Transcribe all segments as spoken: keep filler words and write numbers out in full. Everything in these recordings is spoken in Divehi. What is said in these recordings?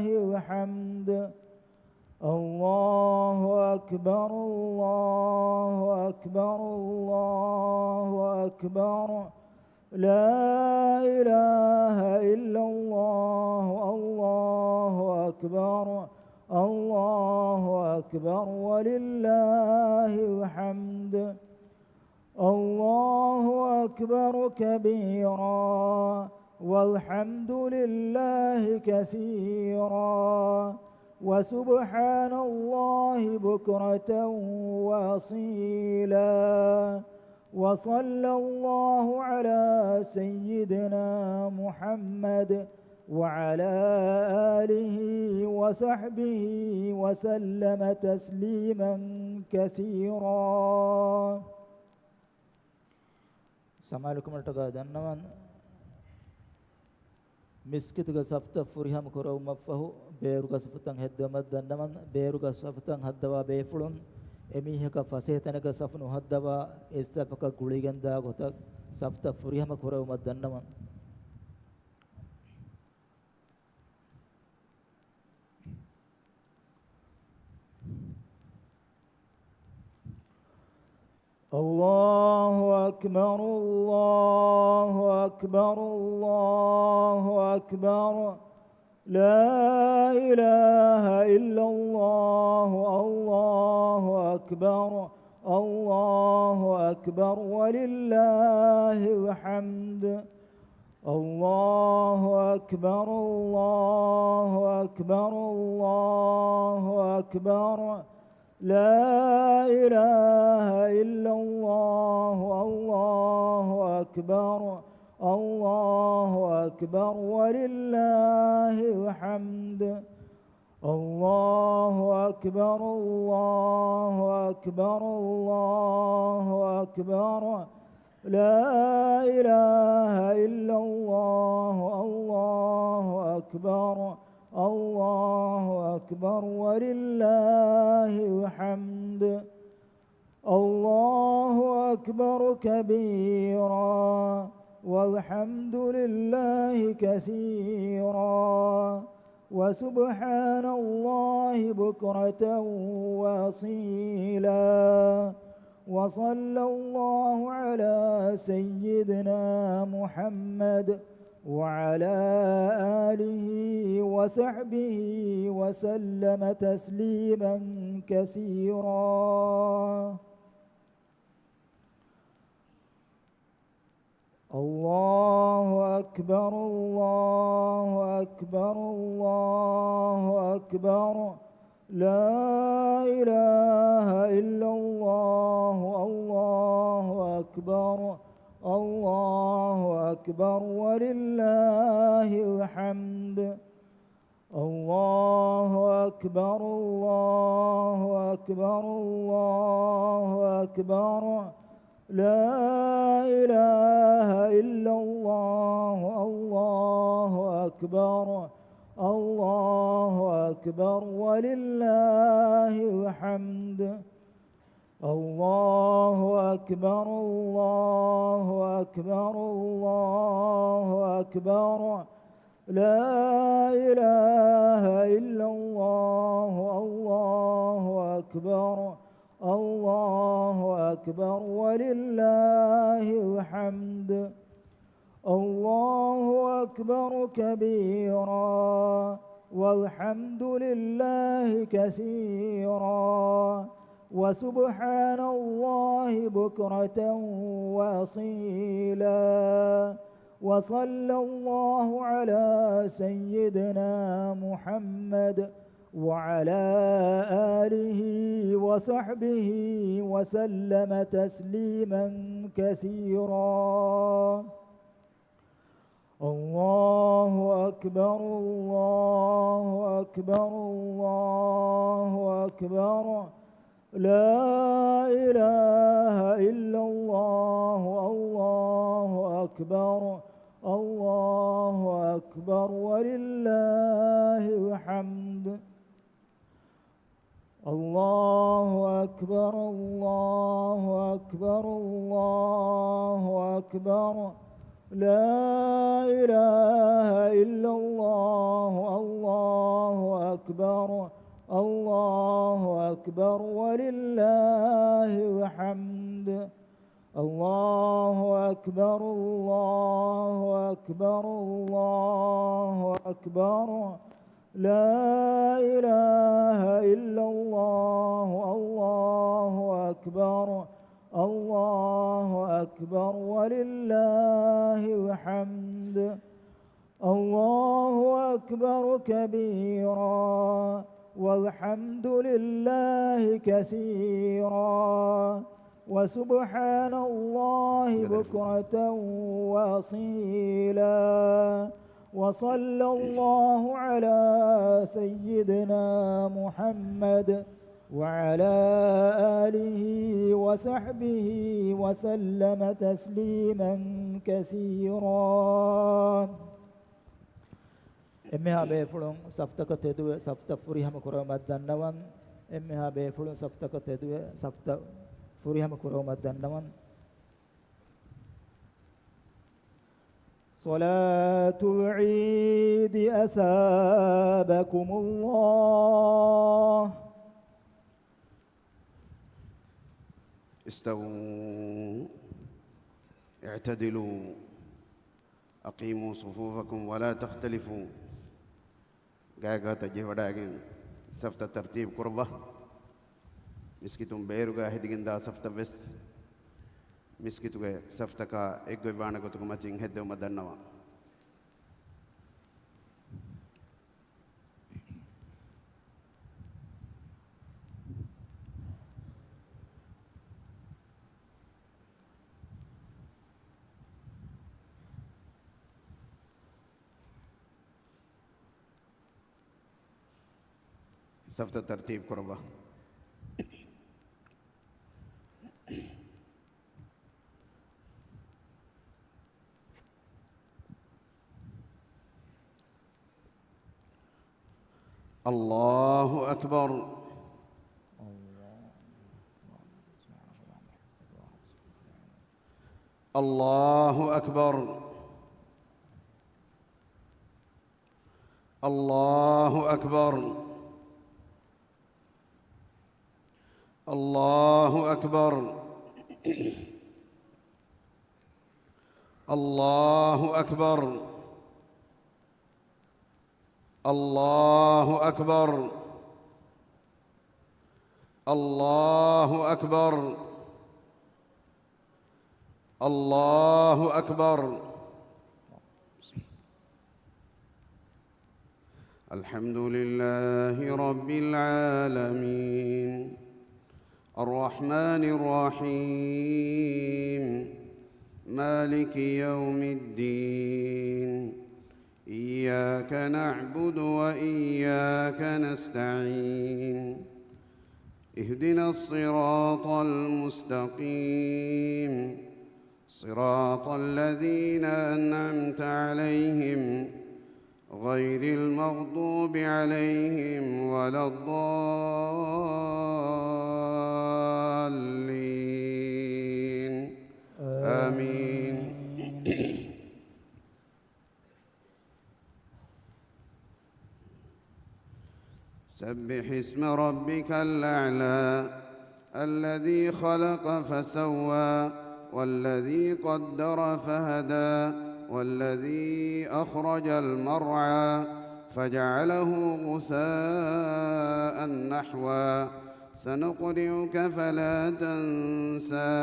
الحمد. الله أكبر، الله أكبر، الله أكبر. لا إله إلا الله، الله أكبر، الله أكبر، ولله الحمد. الله أكبر كبيرا، والحمد لله كثيرا، وسبحان الله بكرة وأصيلا. وصلى الله على سيدنا محمد وعلى آله وصحبه وسلم تسليما كثيرا. ސަމާލުކަމަށްޓަކާ ދަންނަވަން، މިސްކިތުގެ ސަފްތައް ފުރިހަމަ ކުރެވުމަށްފަހު، ބޭރުގަ ސަފުތައް ހެއްދެވުމަށް ދަންނަވަން. ބޭރުގަ ސަފުތައް ހައްދަވާ ބޭފުޅުން އެމީހަކަށް ފަސޭހަ ތަނަކަށް ސަފު ނުހައްދަވާ، އެއްސަފަކަށް ގުޅިގެންދާ ގޮތަށް ސަފްތައް ފުރިހަމަ ކުރެވުމަށް ދަންނަވަން. الله أكبر، الله أكبر، الله أكبر. لا إله إلا الله، الله أكبر، الله أكبر، ولله الحمد. الله أكبر، الله أكبر، الله أكبر. لا إله إلا الله، الله أكبر، الله أكبر، ولله الحمد. الله أكبر، الله أكبر، الله أكبر. لا إله إلا الله، الله أكبر، الله أكبر، ولله الحمد. الله أكبر كبيرا، والحمد لله كثيرا، وسبحان الله بكرة وأصيلا. وصلى الله على سيدنا محمد وعلى آله وصحبه وسلم تسليما كثيرا. الله أكبر، الله أكبر، الله أكبر. لا إله إلا الله، الله أكبر، الله أكبر، ولله الحمد. الله أكبر، الله أكبر، الله أكبر. لا إله إلا الله، الله أكبر، الله أكبر، ولله الحمد. الله أكبر، الله أكبر، الله أكبر. لا إله إلا الله، الله أكبر، الله أكبر، ولله الحمد. الله أكبر كبيرا، والحمد لله كثيرا، وسبحان الله بكرة وأصيلا. وصلى الله على سيدنا محمد وعلى آله وصحبه وسلم تسليما كثيرا. الله أكبر، الله أكبر، الله أكبر. لا إله إلا الله، الله أكبر، الله أكبر، ولله الحمد. الله أكبر، الله أكبر، الله أكبر. لا إله إلا الله، الله أكبر، الله أكبر ولله الحمد. الله أكبر، الله أكبر، الله أكبر. لا إله إلا الله، الله أكبر، الله أكبر ولله الحمد. الله أكبر كبيرا، والحمد لله كثيرا، وسبحان الله بكرة وأصيلا. وصلى الله على سيدنا محمد وعلى آله وصحبه وسلم تسليما كثيرا. އެންމެހާ ބޭފުޅުން ސަފްތަކަށް ތެދުވެ، ސަފްތައް ފުރިހަމަ ކުރަވުމަށް ދަންނަވަން. އެންމެހާ ބޭފުޅުން ސަފްތަކަށް ތެދުވެ، ސަފްތައް ފުރިހަމަ ކުރަވުމަށް ދަންނަވަން. صلاة العيد أثابكم الله. استووا اعتدلوا أقيموا صفوفكم ولا تختلفوا. ގާތްގާތަށް ޖެހިވަޑައިގެން ސަފްތައް ތަރްތީބު ކުރައްވާ. މިސްކިތުން ބޭރުގަ ހެދިގެންދާ ސަފްތައް ވެސް މިސްކިތުގެ ސަފްތަކާ އެއްގޮތްވާނެ ގޮތުގެ މަތިން ހެއްދެވުމަށް ދަންނަވާ. ސަފްތައް ތަރްތީބު ކުރައްވާ. الله أكبر. الله أكبر. الله أكبر. الله أكبر. الله أكبر. الله أكبر. الله أكبر. الله أكبر. الحمد لله رب العالمين. الرحمن الرحيم. مالك يوم الدين. إياك نعبد وإياك نستعين. اهدنا الصراط المستقيم. صراط الذين أنعمت عليهم غير المغضوب عليهم ولا الضالين. آمين. سبح اسم ربك الأعلى الذي خلق فسوى والذي قدر فهدى والذي أخرج المرعى فجعله غثاء نحوا سنقرئك فلا تنسى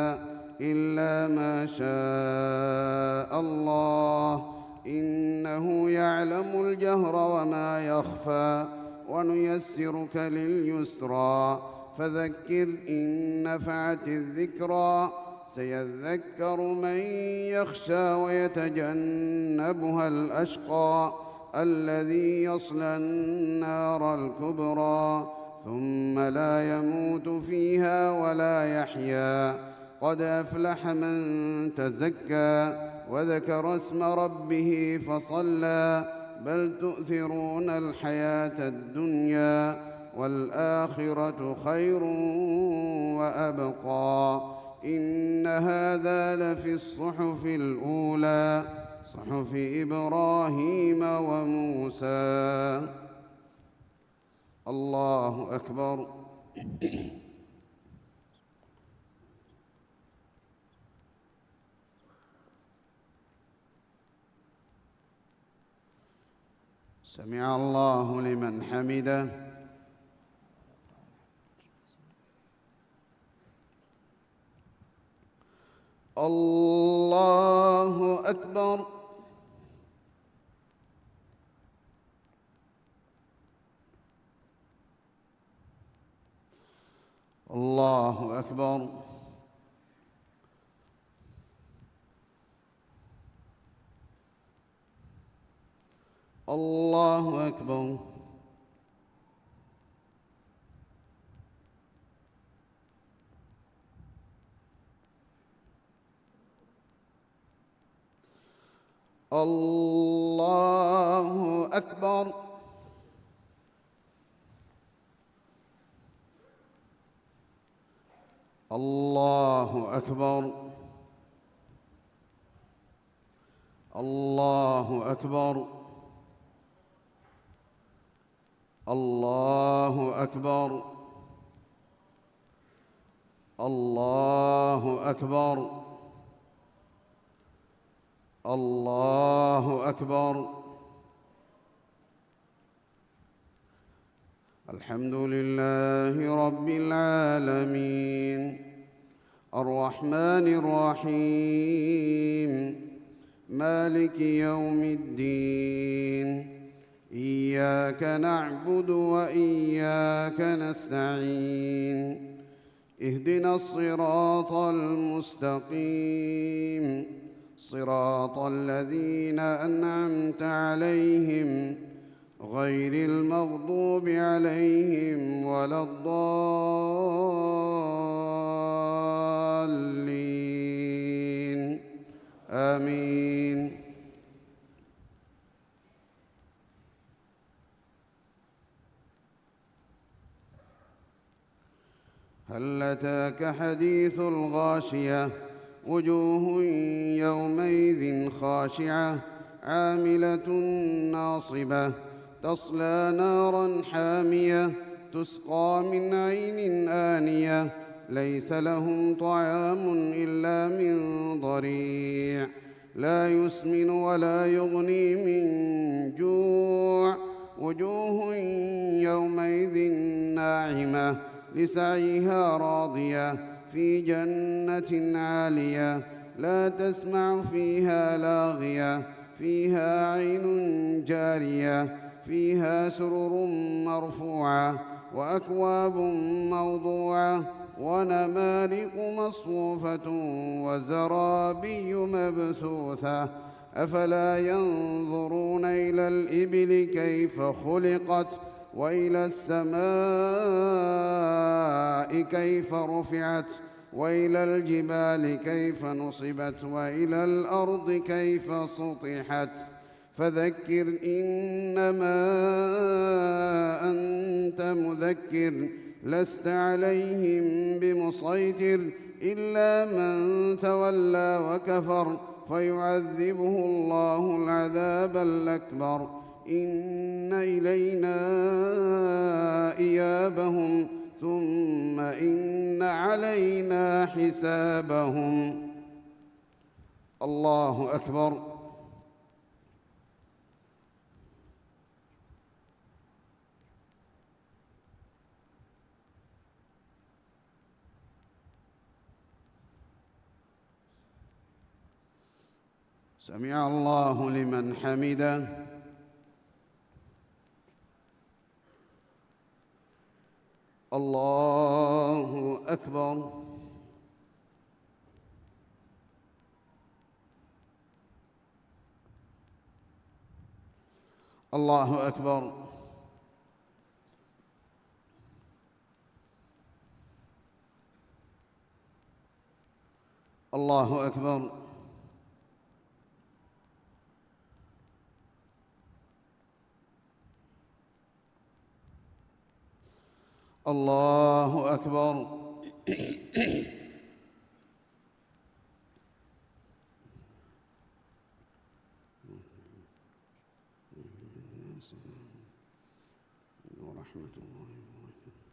إلا ما شاء الله إنه يعلم الجهر وما يخفى ونيسرك لليسرى فذكر إن نفعت الذكرى سيذكر من يخشى ويتجنبها الأشقى الذي يصلى النار الكبرى ثم لا يموت فيها ولا يحيا قد أفلح من تزكى وذكر اسم ربه فصلى بل تؤثرون الحياة الدنيا والآخرة خير وأبقى إن هذا لفي الصحف الأولى صحف إبراهيم وموسى. الله أكبر. سمع الله لمن حمده. الله أكبر. الله أكبر. الله أكبر. الله أكبر. الله أكبر. الله أكبر. الله أكبر. الله أكبر. الله أكبر. الحمد لله رب العالمين. الرحمن الرحيم. مالك يوم الدين. إياك نعبد وإياك نستعين. اهدنا الصراط المستقيم. صراط الذين أنعمت عليهم غير المغضوب عليهم ولا الضالين. آمين. هل أتاك حديث الغاشية. وجوه يومئذ خاشعة. عاملة ناصبة. تصلى نارا حامية. تسقى من عين آنية. ليس لهم طعام إلا من ضريع. لا يسمن ولا يغني من جوع. وجوه يومئذ ناعمة. لسعيها راضية. في جنة عالية. لا تسمع فيها لاغية. فيها عين جارية. فيها سرر مرفوعة. وأكواب موضوعة. ونمارق مصفوفة. وزرابي مبثوثة. أفلا ينظرون إلى الإبل كيف خلقت. وإلى السماء كيف رفعت. وإلى الجبال كيف نصبت. وإلى الأرض كيف سطحت. فذكر إنما أنت مذكر. لست عليهم بمصيطر. إلا من تولى وكفر. فيعذبه الله العذاب الأكبر. إن إلينا إيابهم. ثم إن علينا حسابهم. الله أكبر. سمع الله لمن حمده. الله أكبر. الله أكبر. الله أكبر. الله أكبر. نور ورحمة الله وبركاته.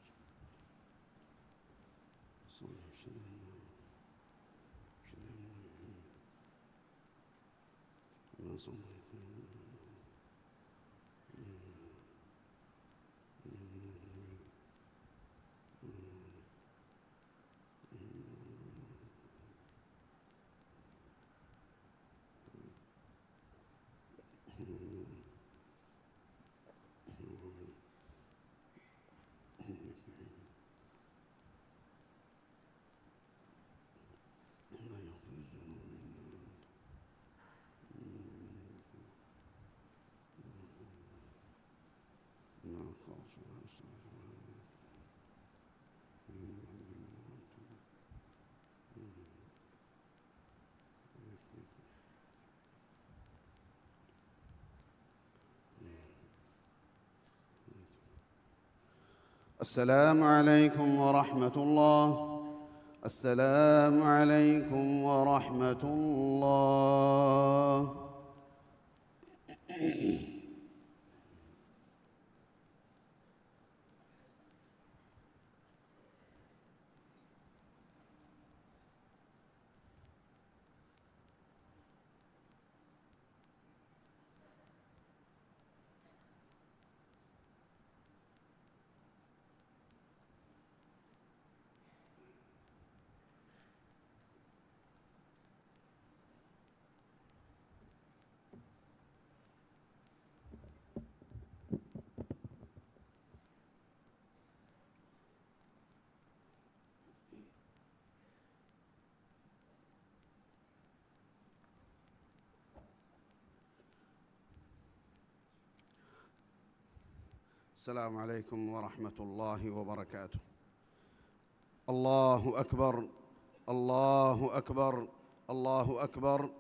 السلام عليكم. السلام عليكم ورحمة الله. السلام عليكم ورحمة الله. السلام عليكم ورحمة الله وبركاته. الله أكبر، الله أكبر، الله أكبر،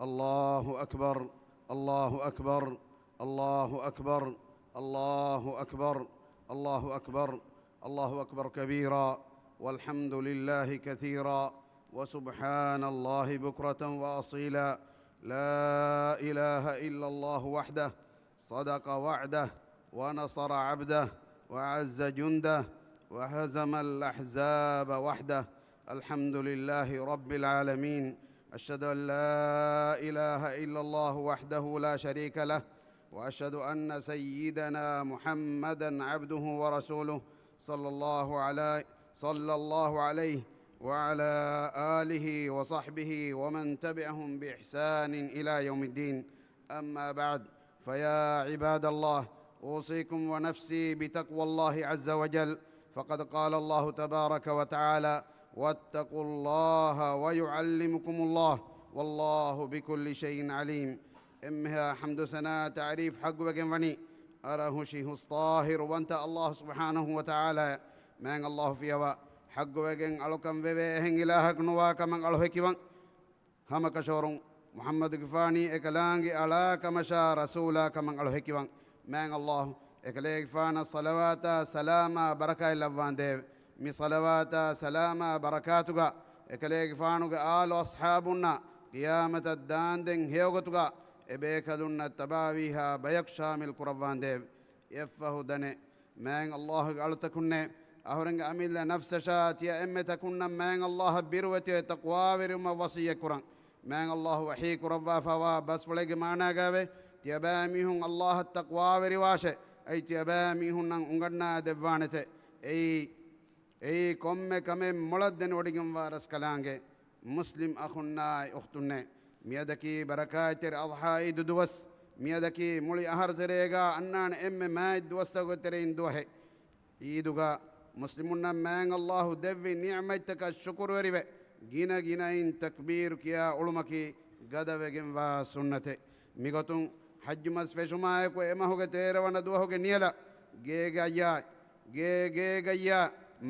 الله أكبر، الله أكبر، الله أكبر، الله أكبر، الله أكبر، الله أكبر كبيرا، والحمد لله كثيرا، وسبحان الله بكرة وأصيلا. لا إله إلا الله وحده، صدق وعده، ونصر عبده، وأعز جنده، وهزم الأحزاب وحده. الحمد لله رب العالمين. أشهد أن لا إله إلا الله وحده لا شريك له، وأشهد أن سيدنا محمدا عبده ورسوله، صلى الله علي-، صلى الله عليه وعلى آله وصحبه ومن تبعهم بإحسان إلى يوم الدين. أما بعد، فيا عباد الله، أوصيكم ونفسي بتقوى الله عز وجل، فقد قال الله تبارك وتعالى: واتقوا الله ويعلمكم الله، والله بكل شيء عليم. އެންމެހާ ޙަމްދު ސަނާ ތަޢުރީފް ޙައްޤުވެގެން ވަނީ އަރަހުށި ހުސްޠާހިރު ވަންތަ ﷲ ސުބްޙާނަހު ވަތަޢާލާ. މާތް ﷲ ފިޔަވާ ޙައްޤުވެގެން އަޅުކަން ވެވޭ އެހެން އިލާހަކު ނުވާ ކަމަށް އަޅު ހެކިވަން. ހަމަކަށަވަރުން މުޙައްމަދުގެފާނީ އެކަލާނގެ އަޅާ ކަމަށާ ރަސޫލާ ކަމަށް އަޅު ހެކިވަން. މާތް ﷲ އެކަލޭގެފާނަށް ޞަލަވާތާ ސަލާމާ ބަރަކާތް ލައްވާނދޭވެ. މި ޞަލަވާތާ ސަލާމާ ބަރަކާތުގަ އެކަލޭގެފާނުގެ އާލު އަޞްޙާބުންނާ ޤިޔާމަތަށް ދާންދެން ހެޔޮގޮތުގަ އެބޭކަލުންނަށް ތަބާވީހާ ބަޔަކު ޝާމިލް ކުރައްވާނދޭވެ. އެއަށްފަހު ދަނެ، މާތް ﷲ ގެ އަޅުތަކުންނޭ، އަހުރެންގެ އަމިއްލަ ނަފްސަށާ ތިޔަ އެންމެ ތަކުންނަށް މާތް ﷲ އަށް ބިރުވެތިވެ ތަޤްވާވެރިވުމަށް ވަޞިއްޔަތް ކުރަން. މާތް ﷲ ވަޙީ ކުރައްވާފަވާ ބަސްފުޅެއްގެ މާނާގައިވޭ، ތިޔަބައިމީހުން ﷲ އަށް ތަޤްވާވެރިވާށޭ. އައި ތިޔަބައިމީހުންނަށް އުނގަންނާ ދެއްވާނެތެ. އެއީ، އެއީ ކޮންމެ ކަމެއް މޮޅަށް ދެނެވޮޑިގެންވާ ރަސްކަލާނގެ މުސްލިމް އަޚުންނާއި އުޚްތުންނޭ. މިއަދަކީ ބަރަކާތްތެރި އަޟްޙާ ޢީދު ދުވަސް. މިއަދަކީ މުޅި އަހަރު ތެރޭގާ އަންނާނެ އެންމެ މާތް ދުވަސްތަކުގެ ތެރެއިން ދުވަހެއް. ޢީދުގަ މުސްލިމުންނަށް މާތް ﷲ ދެއްވި ނިޢުމަތްތަކަށް ޝުކުރުވެރިވެ، ގިނަ ގިނައިން ތަކްބީރު ކިޔާ އުޅުމަކީ ގަދަވެގެންވާ ސުންނަތެއް. މިގޮތުން ޙައްޖު މަސް ފެށުމާއެކު އެ މަހުގެ ތޭރަ ވަނަ ދުވަހުގެ ނިޔަލަށް ގޭގައްޔާ، ގޭ ގޭގައްޔާ،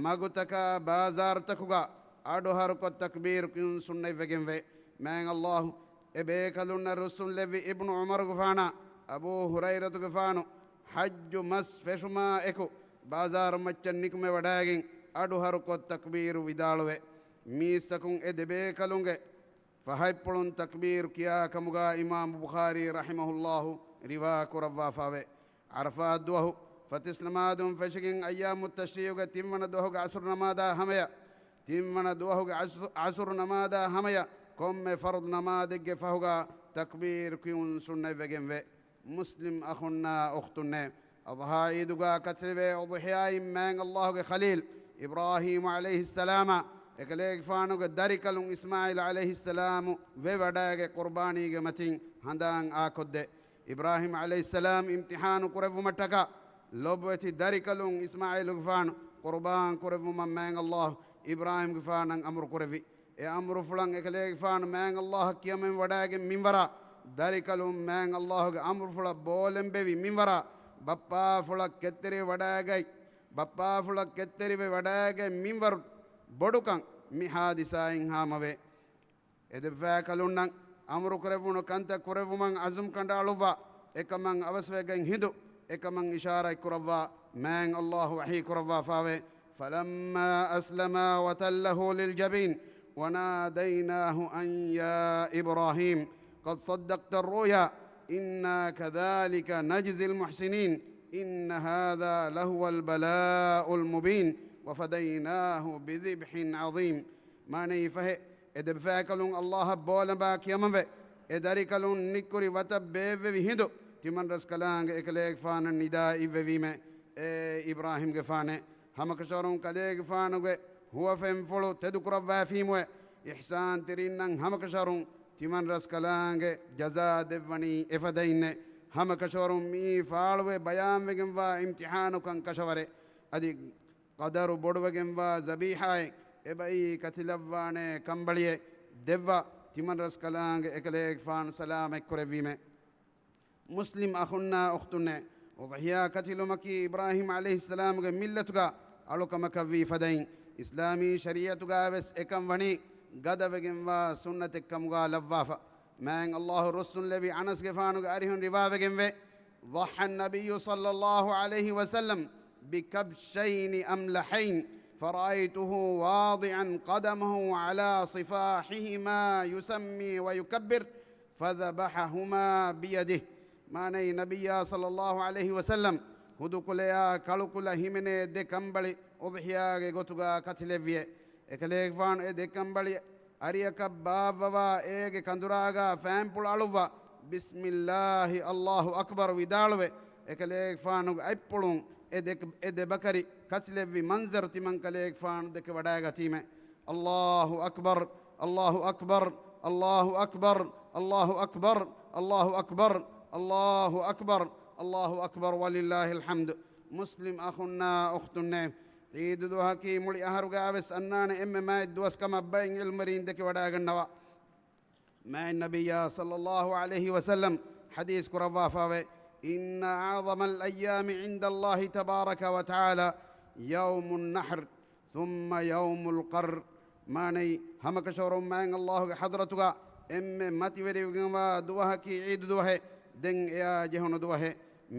މަގުތަކާ ބާޒާރުތަކުގަ އަޑުހަރުކޮށް ތަކްބީރު ކިޔުން ސުންނަތްވެގެންވޭ. މާތް ﷲ އެ ބޭކަލުންނަށް ރުއްސުން ލެއްވި އިބްނު ޢުމަރުގެފާނާ އަބޫ ހުރައިރަތުގެފާނު ޙައްޖު މަސް ފެށުމާ އެކު ބާޒާރު މައްޗަށް ނިކުމެވަޑައިގެން އަޑުހަރުކޮށް ތަކްބީރު ވިދާޅުވެ، މީސްތަކުން އެ ދެބޭކަލުންގެ ފަހަތްޕުޅުން ތަކްބީރު ކިޔާ ކަމުގާ އިމާމު ބުޚާރީ ރަޙިމަހުﷲ ރިވާ ކުރައްވާފަވޭ. ޢަރަފާތް ދުވަހު ފަތިސް ނަމާދުން ފެށިގެން އައްޔާމު ތަޝްރީޢުގެ ތިންވަނަ ދުވަހުގެ ޢަޞްރު ނަމާދާ ހަމަޔަށް، ތިންވަނަ ދުވަހުގެ ޢަޞް-، ޢަޞްރު ނަމާދާ ހަމަޔަށް ކޮންމެ ފަރުޟު ނަމާދެއްގެ ފަހުގަ ތަކްބީރު ކިޔުން ސުންނަތްވެގެންވޭ. މުސްލިމް އަޚުންނާ އުޚްތުންނޭ، އަޟްޙާ ޢީދުގަ ކަތިލެވޭ އުޟްޙިޔާއިން މާތް ﷲ ގެ ޚަލީލް އިބްރާހީމް ޢަލައިހިއްސަލާމާ އެކަލޭގެފާނުގެ ދަރިކަލުން އިސްމާޢީލް ޢަލައިހިއްސަލާމު ވެވަޑައިގެ ޤުރްބާނީގެ މަތިން ހަނދާން އާކޮށްދޭ. އިބްރާހީމް ޢަލައިހިއްސަލާމް އިމްތިޙާނު ކުރެއްވުމަށްޓަކާ ލޮބުވެތި ދަރިކަލުން އިސްމާޢީލުގެފާނު ޤުރްބާން ކުރެއްވުމަށް މާތް ﷲ އިބްރާހީމްގެފާނަށް އަމުރު ކުރެއްވި. އެ އަމުރުފުޅަށް އެކަލޭގެފާނު މާތް ﷲ އަށް ކިޔަމަން ވަޑައިގެން މިންވަރާ، ދަރިކަލުން މާތް ﷲ ގެ އަމުރުފުޅަށް ބޯލަނބެވި މިންވަރާ، ބައްޕާފުޅަށް ކެތްތެރިވެ ވަޑައިގަތް، ބައްޕާފުޅަށް ކެތްތެރިވެ ވަޑައިގެން މިންވަރު ބޮޑުކަން މި ޙާދިސާއިން ހާމަވޭ. އެ ދެބަފައިކަލުންނަށް އަމުރު ކުރެއްވުނު ކަންތައް ކުރެއްވުމަށް ޢަޒުމް ކަނޑައަޅުއްވާ، އެކަމަށް އަވަސްވެގެން ހިނދު، އެކަމަށް އިޝާރާތް ކުރައްވާ، މާތް ﷲ ވަޙީ ކުރައްވާފާވޭ. فلما أسلما وتله للجبين وناديناه أن يا إبراهيم قد صدقت الرؤيا إنا كذلك نجزي المحسنين إن هذا لهو البلاء المبين وفديناه بذبح عظيم. މާނައީ ފަހެ، އެ ދެބަފައިކަލުން ﷲ އަށް ބޯލަނބާ ކިޔަމަންވެ، އެ ދަރިކަލުން ނިއްކުރި ވަތަށް ބޭއްވެވި ހިނދު، ތިމަންރަސްކަލާނގެ އެކަލޭގެފާނަށް ނިދާ އިއްވެވީމޭ، އޭ އިބްރާހީމްގެފާނޭ! ހަމަކަށަވަރުން ކަލޭގެފާނުގެ ހުވަފެންފުޅު ތެދުކުރައްވައިފީމުވެ، އިޙްސާންތެރިންނަށް ހަމަކަށަވަރުން ތިމަންރަސްކަލާނގެ ޖަޒާ ދެއްވަނީ އެފަދައިންނޭ. ހަމަކަށަވަރުން މިއީ ފާޅުވެ ބަޔާންވެގެންވާ އިމްތިޙާނުކަން ކަށަވަރޭ. އަދި ޤަދަރު ބޮޑުވެގެންވާ ޒަބީޙާއެއް އެބައީ ކަތިލައްވާނޭ ކަނބަޅިއެއް ދެއްވާ، ތިމަންރަސްކަލާނގެ އެކަލޭގެފާނު ސަލާމަތްކުރެއްވީމޭ. މުސްލިމް އަޚުންނާ އުޚްތުންނޭ، އުޟްޙިޔާ ކަތިލުމަކީ އިބްރާހީމް ޢަލައިހިއްސަލާމުގެ މިއްލަތުގަ އަޅުކަމަކަށްވީ ފަދައިން، އިސްލާމީ ޝަރީޢަތުގައިވެސް އެކަން ވަނީ ގަދަވެގެންވާ ސުންނަތެއްކަމުގަ ލައްވާފަ. މާތް ﷲ ރުއްސުންލެވި އަނަސްގެފާނުގެ އަރިހުން ރިވާވެގެންވޭ، ضحى النبي صلى الله عليه وسلم بكبشين أملحين فرأيته واضعا قدمه على صفاحهما يسمي ويكبر فذبحهما بيده. މާނައީ، ނަބިއްޔާ ޞައްލައްލާހު ޢަލައިހި ވަސައްލަމް ހުދުކުލަޔާ ކަޅުކުލަ ހިމެނޭ ދެ ކަނބަޅި އުޟްޙިޔާގެ ގޮތުގަ ކަތިލެއްވިއެ. އެކަލޭގެފާނު އެ ދެ ކަނބަޅި އަރިއަކަށް ބާއްވަވާ އޭގެ ކަނދުރާގަ ފައިންޕުޅު އަޅުއްވާ، ބިސްމިއްލާހި އައްލާހު އަކްބަރު ވިދާޅުވެ، އެކަލޭގެފާނުގެ އަތްޕުޅުން އެ ދެ، އެ ދެ ބަކަރި ކަތިލެއްވި މަންޒަރު ތިމަން ކަލޭގެފާނު ދެކެވަޑައިގަތީމެ. އައްލާހު އަކްބަރު، އައްލާހު އަކްބަރު، އައްލާހު އަކްބަރު، އައްލާހު އަކްބަރު، އައްލާހު އަކްބަރު، ވަލިއްލާހިލް ޙަމްދު. މުސްލިމް އަޚުންނާ އުޚްތުންނޭ، ޢީދު ދުވަހަކީ މުޅި އަހަރުގައިވެސް އަންނާނެ އެންމެ މާތް ދުވަސް ކަމަށް ބައެއް ޢިލްމުވެރީން ދެކެވަޑައިގަންނަވާ. މާތް ނަބިއްޔާ ޞައްލައްލާހު ޢަލައިހި ވަސައްލަމް ޙަދީޘް ކުރައްވާފައިވޭ، إن أعظم الأيام عند الله تبارك وتعالى يوم النحر ثم يوم القر. މާނައީ، ހަމަކަށަވަރުން މާތް ﷲ ގެ ޙަޟްރަތުގަ އެންމެ މަތިވެރިވެގެންވާ ދުވަހަކީ ޢީދު ދުވަހޭ. ދެން އެއާ ޖެހުނު ދުވަހޭ.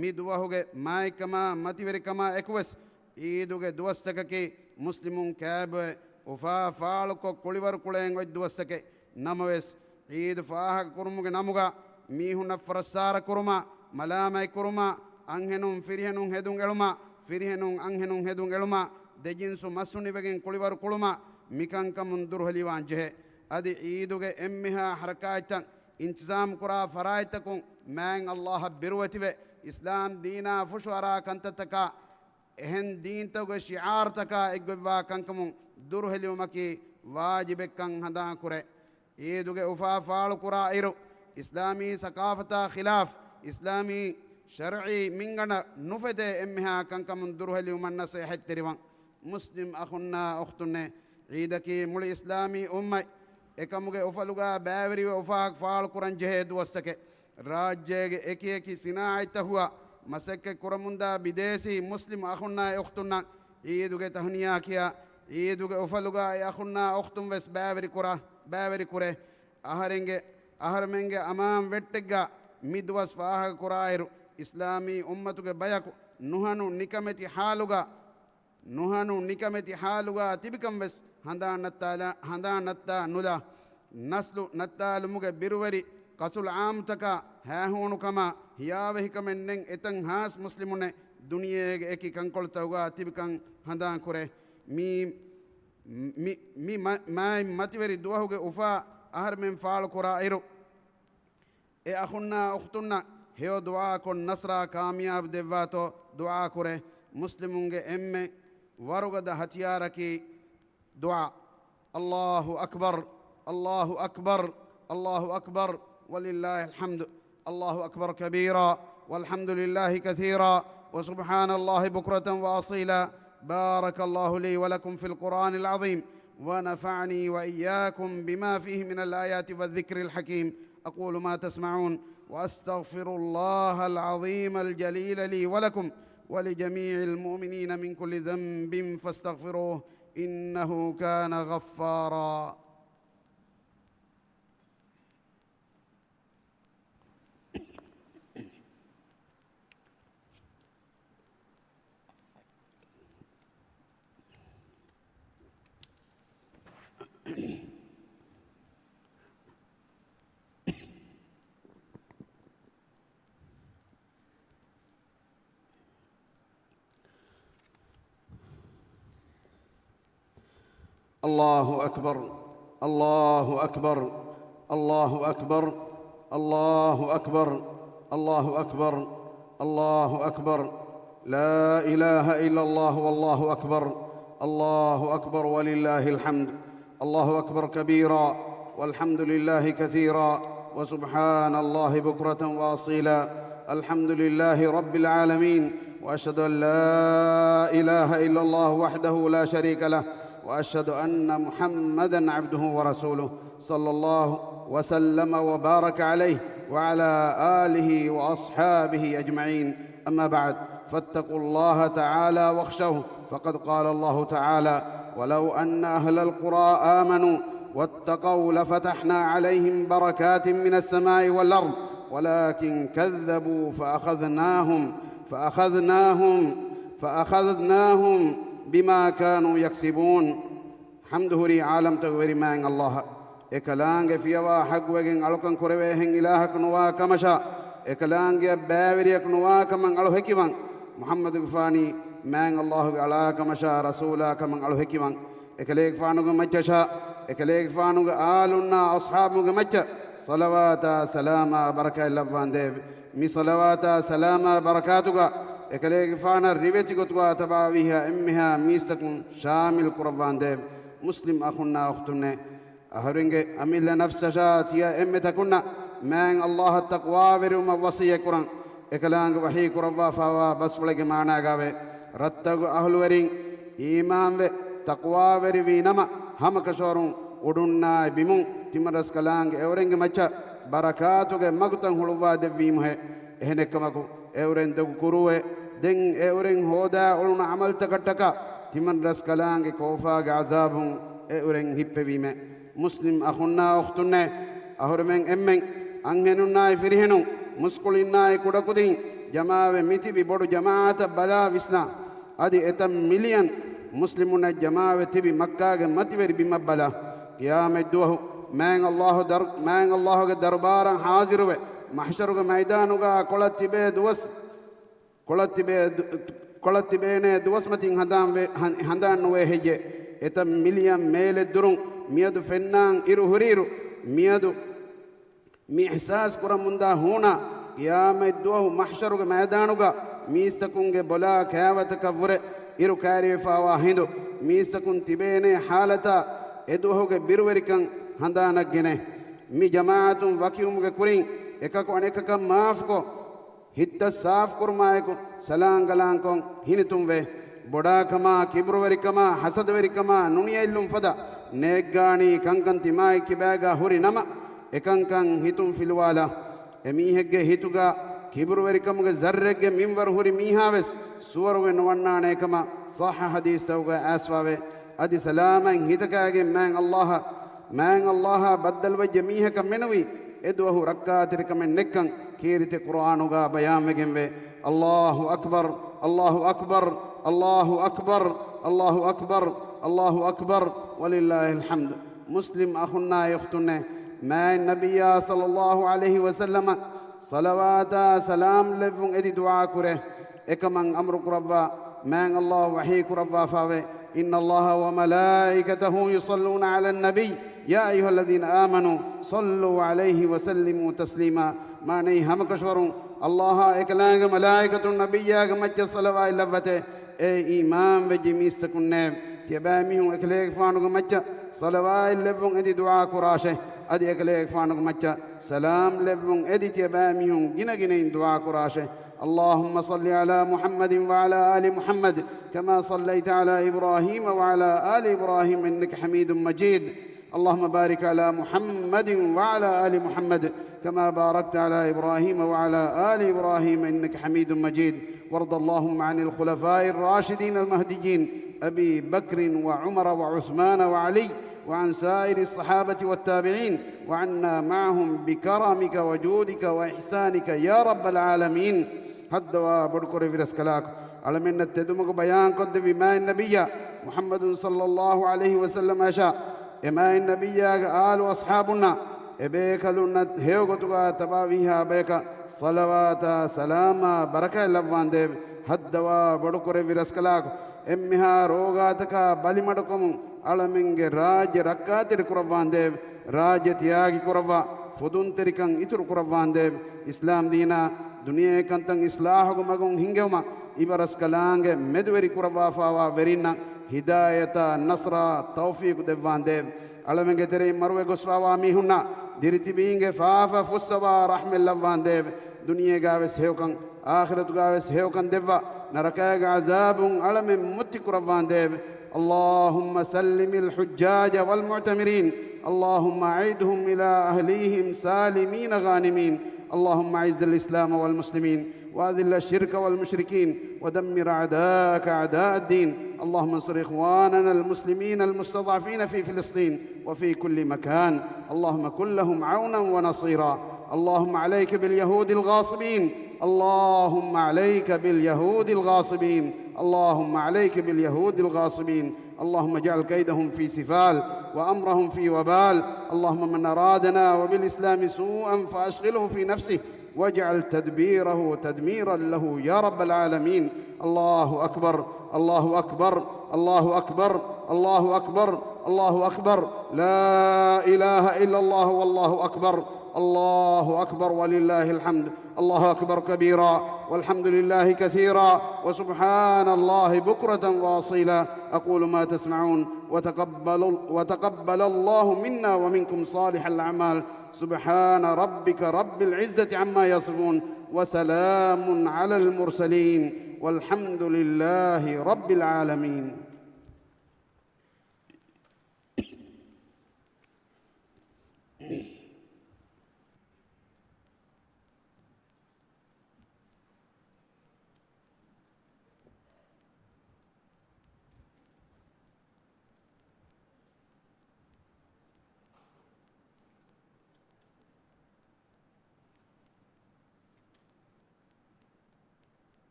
މި ދުވަހުގެ މާތްކަމާ މަތިވެރިކަމާ އެކުވެސް، ޢީދުގެ ދުވަސްތަކަކީ މުސްލިމުން ކާބޮއެ އުފާ ފާޅުކޮށް ކުޅިވަރު ކުޅޭން އޮތް ދުވަސްތަކެއް. ނަމަވެސް، ޢީދު ފާހަގަކުރުމުގެ ނަމުގަ މީހުންނަށް ފުރައްސާރަ ކުރުމާ، މަލާމަތް ކުރުމާ، އަންހެނުން ފިރިހެނުން ހެދުން އެޅުމާ، ފިރިހެނުން އަންހެނުން ހެދުން އެޅުމާ، ދެ ޖިންސު މަސްހުނިވެގެން ކުޅިވަރު ކުޅުމާ، މިކަންކަމުން ދުރުހެލިވާން ޖެހޭ. އަދި ޢީދުގެ އެންމެހާ ޙަރަކާތްތައް އިންތިޒާމް ކުރާ ފަރާތްތަކުން މާތް ﷲ އަށް ބިރުވެތިވެ، އިސްލާމް ދީނާ ފުށުއަރާ ކަންތައްތަކާ، އެހެން ދީންތަކުގެ ޝިޢާރުތަކާ އެއްގޮތްވާ ކަންކަމުން ދުރުހެލިވުމަކީ ވާޖިބެއްކަން ހަނދާންކުރޭ. ޢީދުގެ އުފާ ފާޅުކުރާ އިރު، އިސްލާމީ ސަޤާފަތާ ޚިލާފް، އިސްލާމީ ޝަރްޢީ މިންގަނޑަށް ނުފެދޭ އެންމެހާ ކަންކަމުން ދުރުހެލިވުމަށް ނަޞޭޙަތްތެރިވަން. މުސްލިމް އަޚުންނާ އުޚްތުންނޭ، ޢީދަކީ މުޅި އިސްލާމީ އުއްމަތް އެކަމުގެ އުފަލުގަ ބައިވެރިވެ އުފާ ފާޅުކުރަން ޖެހޭ ދުވަސްތަކެއް. ރާއްޖޭގެ އެކިއެކި ސިނާޢަތްތަކުގަ މަސައްކަތް ކުރަމުންދާ ބިދޭސީ މުސްލިމް އަޚުންނާ އުޚްތުންނަށް ޢީދުގެ ތަހުނިޔާ ކިޔާ، ޢީދުގެ އުފަލުގަ އެ އަޚުންނާ އުޚްތުން ވެސް ބައިވެރިކުރާ، ބައިވެރިކުރޭ. އަހަރެންގެ، އަހަރުމެންގެ އަމާން ވެއްޓެއްގަ މި ދުވަސް ފާހަގަކުރާއިރު، އިސްލާމީ އުއްމަތުގެ ބަޔަކު ނުހަނު ނިކަމެތި ޙާލުގަ، ނުހަނު ނިކަމެތި ޙާލުގަ ތިބިކަން ވެސް ހަނދާން ނައްތާލާ، ހަނދާން ނައްތާ ނުލާ. ނަސްލު ނައްތާލުމުގެ ބިރުވެރި ކަސުލް ޢާއްމުތަކާ ހައިހޫނުކަމާ ހިޔާވެހިކަމެއް ނެތް އެތައް ހާސް މުސްލިމުންނެއް ދުނިޔޭގެ އެކި ކަންކޮޅުތަކުގަ ތިބިކަން ހަނދާންކުރޭ. މި، މި، މި މަ-، މާތް މަތިވެރި ދުވަހުގެ އުފާ އަހަރުމެން ފާޅުކުރާ އިރު، އެ އަޚުންނާ އުޚްތުންނަށް ހެޔޮ ދުޢާކޮށް ނަޞްރާ ކާމިޔާބު ދެއްވާތޯ ދުޢާކުރޭ. މުސްލިމުންގެ އެންމެ ވަރުގަދަ ހަތިޔާރަކީ دعاء. الله أكبر، الله أكبر، الله أكبر، ولله الحمد. الله أكبر كبيرا، والحمد لله كثيرا، وسبحان الله بكرة وأصيلا. بارك الله لي ولكم في القرآن العظيم، ونفعني وإياكم بما فيه من الآيات والذكر الحكيم. أقول ما تسمعون، وأستغفر الله العظيم الجليل لي ولكم ولجميع المؤمنين من كل ذنب فاستغفروه، إنه كان غفارا. الله أكبر، الله أكبر، الله أكبر، الله أكبر، الله أكبر، الله أكبر. لا إله إلا الله والله أكبر، الله أكبر ولله الحمد. الله أكبر كبيرا، والحمد لله كثيرا، وسبحان الله بكرة وأصيلا. الحمد لله رب العالمين، وأشهد أن لا إله إلا الله وحده لا شريك له، وأشهد أن محمدا عبده ورسوله، صلى الله وسلم وبارك عليه وعلى آله وأصحابه أجمعين. أما بعد، فاتقوا الله تعالى واخشوه، فقد قال الله تعالى: ولو أن أهل القرى آمنوا واتقوا لفتحنا عليهم بركات من السماء والأرض ولكن كذبوا فأخذناهم، فأخذناهم، فأخذناهم بما كانوا يكسبون. ޙަމްދު ހުރީ ޢާލަމްތަކުގެ ވެރި މާތް ﷲ އަށް. އެކަލާނގެ ފިޔަވާ ޙައްޤުވެގެން އަޅުކަން ކުރެވޭހެން އިލާހަކު ނުވާ ކަމަށާ، އެކަލާނގެއަށް ބައިވެރިޔަކު ނުވާ ކަމަށް އަޅު ހެކިވަން. މުޙައްމަދުގެފާނީ މާތް ﷲ ގެ އަޅާ ކަމަށާ، ރަސޫލާ ކަމަށް އަޅު ހެކިވަން. އެކަލޭގެފާނުގެ މައްޗަށާ، އެކަލޭގެފާނުގެ އާލުންނާ އަޞްޙާބުންގެ މައްޗަށް ޞަލަވާތާ ސަލާމާ ބަރަކާތް ލައްވާނދޭވެ. މި ޞަލަވާތާ ސަލާމާ ބަރަކާތުގަ އެކަލޭގެފާނަށް ރިވެތި ގޮތުގަ ތަބާވީހާ އެންމެހާ މީސްތަކުން ޝާމިލް ކުރައްވާނދޭވެ. މުސްލިމް އަޚުންނާ އުޚްތުންނޭ، އަހަރެންގެ އަމިއްލަ ނަފްސަށާ ތިޔަ އެންމެ ތަކުންނަށް މާތް ﷲ އަށް ތަޤްވާވެރިވުމަށް ވަޞިއްޔަތް ކުރަން. އެކަލާނގެ ވަޙީ ކުރައްވާފައިވާ ބަސްފުޅެއްގެ މާނާގައިވޭ، ރައްތަކުގެ އަހުލުވެރިން އީމާންވެ ތަޤްވާވެރިވީ ނަމަ، ހަމަކަށަވަރުން އުޑުންނާއި ބިމުން ތިމަންރަސްކަލާނގެ އެއުރެންގެ މައްޗަށް ބަރަކާތުގެ މަގުތައް ހުޅުއްވާ ދެއްވީމުހޭ. އެހެނެއްކަމަކު، އެއުރެން ދޮގު ކުރޫއޭ. ދެން އެއުރެން ހޯދާ އުޅުނު ޢަމަލުތަކަށްޓަކާ ތިމަންރަސްކަލާނގެ ކޯފާގެ ޢަޒާބުން އެއުރެން ހިއްޕެވީމޭ. މުސްލިމް އަޚުންނާ އުޚްތުންނޭ، އަހުރެމެން އެންމެން، އަންހެނުންނާއި ފިރިހެނުން، މުސްކުޅިންނާއި ކުޑަކުދިން، ޖަމާވެ މިތިބި ބޮޑު ޖަމާޢަތަށް ބަލާ ވިސްނާ. އަދި އެތައް މިލިއަން މުސްލިމުންނަށް ޖަމާވެ ތިބި މައްކާގެ މަތިވެރި ބިމަށް ބަލާ. ޤިޔާމަތްދުވަހު މާތް ﷲ ދަރު-، މާތް ﷲ ގެ ދަރުބާރަށް ޙާޟިރުވެ، މަޙްޝަރުގެ މައިދާނުގަ ކޮޅަށް ތިބޭ ދުވަސް، ކޮޅަށް ތިބޭ ދު-، ކޮޅަށް ތިބޭނޭ ދުވަސްމަތިން ހަނދާން ވެ-، ހަން-، ހަނދާން ނުވޭ ހެއްޔޭ؟ އެތައް މިލިއަން މޭލެއް ދުރުން މިއަދު ފެންނާން އިރު ހުރިއިރު، މިއަދު މި އިޙްސާސް ކުރަމުންދާ ހޫނާ، ޤިޔާމަތްދުވަހު މަޙްޝަރުގެ މައިދާނުގަ މީސްތަކުންގެ ބޮލާ ކާވަތަކަށްވުރެ އިރު ކާރިވެފާވާ ހިނދު، މީސްތަކުން ތިބޭނޭ ޙާލަތާ އެދުވަހުގެ ބިރުވެރިކަން ހަނދާނަށް ގެނޭ. މި ޖަމާޢަތުން ވަކިވުމުގެ ކުރިން އެކަކު އަނެކަކަށް މާފުކޮށް، ހިތްތައް ސާފުކުރުމާއެކު ސަލާންގަލާންކޮށް ހިނިތުންވެ، ބޮޑާކަމާ، ކިބުރުވެރިކަމާ، ހަސަދަވެރިކަމާ، ނުނިޔައިއްލުން ފަދަ ނޭއްގާނީ ކަންކަން ތިމާއެއް ކިބާގާ ހުރި ނަމަ، އެކަންކަން ހިތުން ފިލުވާލާ، އެމީހެއްގެ ހިތުގާ ކިބުރުވެރިކަމުގެ ޒައްރެއްގެ މިންވަރު ހުރި މީހާވެސް ސުވަރުގެ ނުވަންނާނޭކަމަށް ޞައްޙަ ޙަދީޘްތަކުގަ އައިސްފާވޭ. އަދި ސަލާމަތް ހިތަކާގެން މާތް ﷲ، މާތް ﷲ އާ ބައްދަލުވެއްޖެ މީހަކަށް މެނުވީ، އެދުވަހު ރައްކާތެރިކަމެއް ނެއްކަން ކީރިތި ޤުރްއާނުގަ ބަޔާންވެގެންވޭ. ﷲ އަކްބަރު، ﷲ އަކްބަރު، ﷲ އަކްބަރު، ﷲ އަކްބަރު، ﷲ އަކްބަރު، ވަލިއްލާހިލް ޙަމްދު. މުސްލިމް އަޚުންނާ އުޚްތުންނޭ، މާތް ނަބިއްޔާ ޞައްލައްލާހު ޢަލައިހި ވަސައްލަމަށް ޞަލަވާތާ ސަލާމް ލެއްވުން އެދި ދުޢާ ކުރޭ. އެކަމަށް އަމުރު ކުރައްވާ، މާތް ﷲ ވަޙީ ކުރައްވާފާވޭ، إن الله وملائكته يصلون على النبي يا أيها الذين آمنوا صلوا عليه وسلموا تسليما. މާނައީ، ހަމަކަށަވަރުން ﷲ އާ އެކަލާނގެ މަލާއިކަތުން ނަބިއްޔާގެ މައްޗަށް ޞަލަވާތް ލައްވަތޭ. އޭ އީމާން ވެއްޖެ މީސްތަކުންނޭވެ! ތިޔަބައިމީހުން އެކަލޭގެފާނުގެ މައްޗަށް ޞަލަވާތް ލެއްވުން އެދި ދުޢާ ކުރާށޭ. އަދި އެކަލޭގެފާނުގެ މައްޗަށް ސަލާމް ލެއްވުން އެދި ތިޔަބައިމީހުން ގިނަގިނައިން ދުޢާ ކުރާށޭ. اللهم صل على محمد وعلى آل محمد كما صليت على إبراهيم وعلى آل إبراهيم إنك حميد مجيد. اللهم بارك على محمد وعلى آل محمد كما باركت على إبراهيم وعلى آل إبراهيم إنك حميد مجيد. وارض اللهم عن الخلفاء الراشدين المهديين أبي بكر وعمر وعثمان وعلي وعن سائر الصحابة والتابعين وعنا معهم بكرمك وجودك وإحسانك يا رب العالمين. ހައްދަވާ ބޮޑުކުރެއްވި ރަސްކަލާކޮ، އަޅަމެންނަށް ތެދުމަގު ބަޔާންކޮށްދެއްވި މާތް ނަބިއްޔާ މުޙައްމަދު ޞައްލައްލާހު ޢަލައިހި ވަސައްލަމައަށާ އެ މާތް ނަބިއްޔާގެ އާލު އަޞްޙާބުންނާ އެބޭކަލުންނަށް ހެޔޮގޮތުގާ ތަބާވީހާ ބަޔަކަށް ޞަލަވާތާ ސަލާމާ ބަރަކާތް ލައްވާނދޭވެ! ހައްދަވާ ބޮޑުކުރެއްވި ރަސްކަލާކޮ، އެންމެހާ ރޯގާތަކާ ބަލިމަޑުކަމުން އަޅަމެންގެ ރާއްޖެ ރައްކާތެރި ކުރައްވާނދޭވެ! ރާއްޖެ ތިޔާގި ކުރައްވާ، ފުދުންތެރިކަން އިތުރު ކުރައްވާނދޭވެ! އިސްލާމް ދީނާ ދުނިޔެ ކަންތައް އިޞްލާޙުގެ މަގުން ހިންގެވުމަށް އިބަރަސްކަލާނގެ މެދުވެރި ކުރައްވާފާވާ ވެރިންނަށް ހިދާޔަތާ ނަޞްރާ ތައުފީޤު ދެއްވާނދޭވެ! އަޅަމެންގެ ތެރެއިން މަރުވެ ގޮސްފާވާ މީހުންނާ ދިރިތިބީންގެ ފާފަ ފުއްސަވާ ރަޙްމަތް ލައްވާނދޭވެ! ދުނިޔޭގާވެސް ހެޔޮކަން، އާޚިރަތުގާވެސް ހެޔޮކަން ދެއްވާ، ނަރަކައިގެ ޢަޒާބުން އަޅަމެން މުއްތި ކުރައްވާނދޭވެ! اللهم سلم الحجاج والمعتمرين. اللهم أعدهم إلى أهليهم سالمين غانمين. اللهم أعز الإسلام والمسلمين وأذل الشرك والمشركين ودمر أعداءك أعداء الدين. اللهم انصر إخواننا المسلمين المستضعفين في فلسطين وفي كل مكان. اللهم كن لهم عونا ونصيرا. اللهم عليك باليهود الغاصبين. اللهم عليك باليهود الغاصبين. اللهم عليك باليهود الغاصبين. اللهم اجعل كيدهم في سفال وأمرهم في وبال. اللهم من أرادنا وبالإسلام سوءا فأشغله في نفسه واجعل تدبيره تدميرا له يا رب العالمين. الله أكبر، الله أكبر، الله أكبر، الله أكبر، الله أكبر. لا إله إلا الله والله أكبر. الله أكبر ولله الحمد. الله أكبر كبيرا والحمد لله كثيرا وسبحان الله بكرة وأصيلا. أقول ما تسمعون وتقبل، وتقبل الله منا ومنكم صالح الأعمال. سبحان ربك رب العزة عما يصفون وسلام على المرسلين والحمد لله رب العالمين.